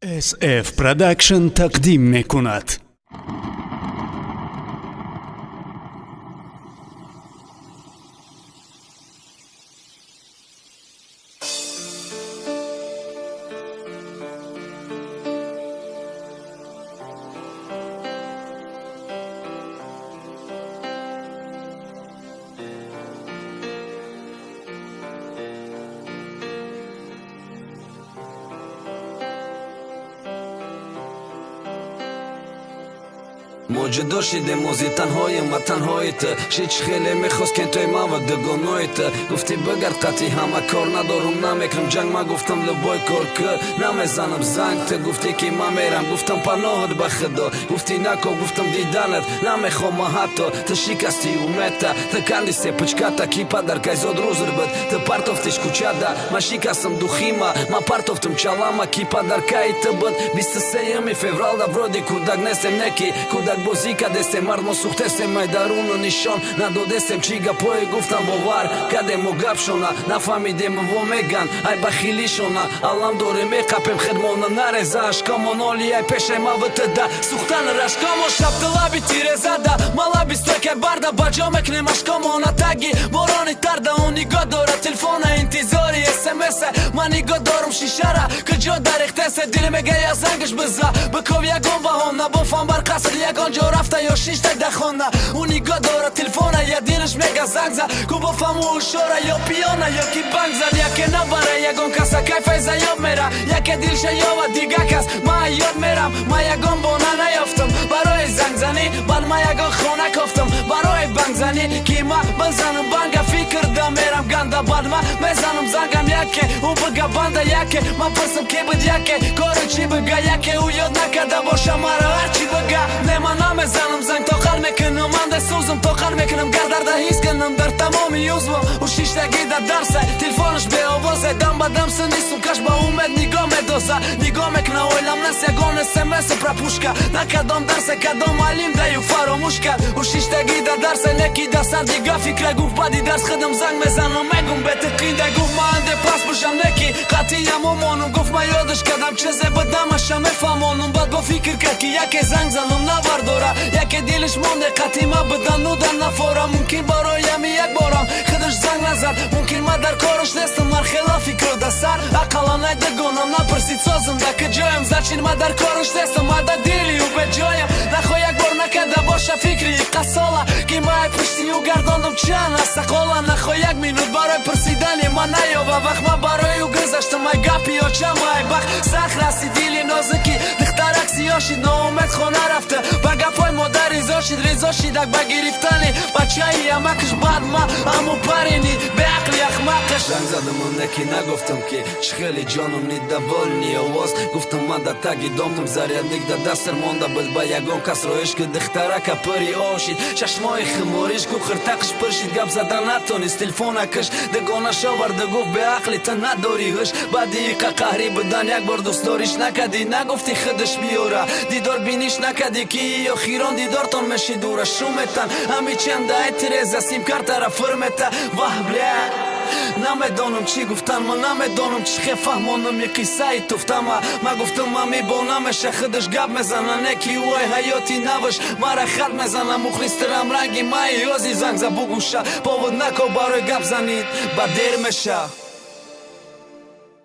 SF Production тақдим мекунад. Мо ҷудо шидем, ози танҳоем ва танҳои ту. Шич хеле мехост кентои ман ва дугонои ту. Гуфтӣ бигард қатъи ҳама кор надорум, намекунам ҷанг. Ман гуфтам любой кор ки намезанам занг. Ту гуфтӣ ки ман мерам, гуфтам паноҳат ба худо. Гуфтӣ нако, гуфтам диданат намехоҳам ман ҳатто. Ту шикасти умедта, ту канди сепучката, ки падаркай зод рӯзр буд. Ту партофтиш кӯчада, ман шикастам духима, ман партофтам чалама, ки падаркаи ту буд. 23 февралда вроде кӯдак нестем, не ки кӯдак бозӣ кардестем, мард мо сӯхтестем, ай даруну нишон надодестем. Чӣ гапҳое гуфтам, бовар кардем мо гапшона, нафаҳмидем во меган ай бахилишона. Алам дорем, меқапем хидмона, нареза ашкомон оли ай пешай ма втда сӯхтан рашкомон. Шабдилаби тирезада малаби стойкай барда, ба ҷо мекунем ашкомона таги борони тарда. Ӯ нигоҳ дорад телефона, интизори смса, ман нигоҳ дорум шишара, куҷо дарехтесе. Дил мега я зангаш биза, биков ягон баҳона, бофам бар қаср ягон ҷо рафта ё шишта дар хона. Ӯ нигоҳ дорад телефона, я дилаш мега занг за, ку бофаму ҳушёра ё пиёна ё ки банк зад. Яке набара ягон каса кайфай заёб мера, яке дилша ёва дига кас. Ман ёд мерам, ман ягон бона наёфтам барои зангзанӣ, баъд ман ягон хона кофтам барои бангзанӣ, ки ман бизанам банга. Фикр да мерам ганда, баъд ман мезанам зангам, яке ӯ бига банда, яке ман пурсам ки буд, яке кору чӣ бига, яке ӯ ёд накарда боша мара ҳарчи бига. Не, ман намезанам занг, тоқат мекунам, ман сӯзам, тоқат мекунам, гар дарда ҳис кунам дар тамоми узвам. Ӯ шиштагӣ дар дарса, телефонаш беовозе, дам ба дам сини сумкаш ба умед нигоҳ медоза, нигоҳ мекуна, ойлам наст ягон смс пропушка на кадом дарсе, кадом муаллим даю фаромӯш кард. Ӯ шиштагӣ дар дарсе, неки дар сар дига фикра. Гуфт баъди дарс худам занг мезанам, мегум бетиқида. Гуфт ман анде пас бошам, неки қатъиям омонам. Гуфт ман ёдаш кардам, чизе будамаша мефаҳмонам. Баъд бо фикр кард, ки яке занг занам навардора, яке дилаш монде қатъи ма будан нуда нафора. Мумкин барои ами як борам худаш занг назад, мумкин ман дар кораш нестам, мархела фикру да сар ақаллан ай дугонам напурсид созам да куҷоям. Зачин ман дар кораш нестам, ман да дили ӯ беҷоям. Нахоҳ як бор накарда боша фикри қассола, ки ман ай пушти ӯ гардондам чанд астақола. Нахоҳ як минут барои пурсидани ман наёва вақт, ман барои ӯ гузаштам ай гапи очам ай бахт. Сахт расид дили нозуки духтарак, сиёҳ шид, ноумед хона рафта, ба гапҳои модар ризо шид, ризо шидак ба гирифтани бачаи амакаш. Баъд ма аму парини беақли ахмақаш занг задам, неки нагуфтам ки чӣ хеле ҷоном недовольный овоз. Гуфтам ман дар таги домам, зарядник дар дастр монда буд, ба ягон кас роиш ки. Духтарака пури ошид, чашмои хумориш ку хиртақш пур шид, гап зада натонист, телефона киш. Дугонаш оварда, гуфт беақли ту надорӣ ҳуш, баъди иқа қаҳрӣ будан як бор дӯстдориш накардӣ, нагуфтӣ худаш биёра, дидор биниш накардӣ, ки охирон дидортон мешид. Ура шуметан ҳами чанда ай тиреза симкартара фур мета. Ваҳ, бля, намедонам чӣ гуфтан, ман намедонам чӣ хел фаҳмонам и қиссаи туфтама. Ман гуфтам ман мебонамеша, худаш гап мезана, не ки ӯ ай ҳаёти наваш мара хат мезана. Мухлистирам ранги маи, ёзи занг за бугуша, повод нако барои гап занид, ба дер меша.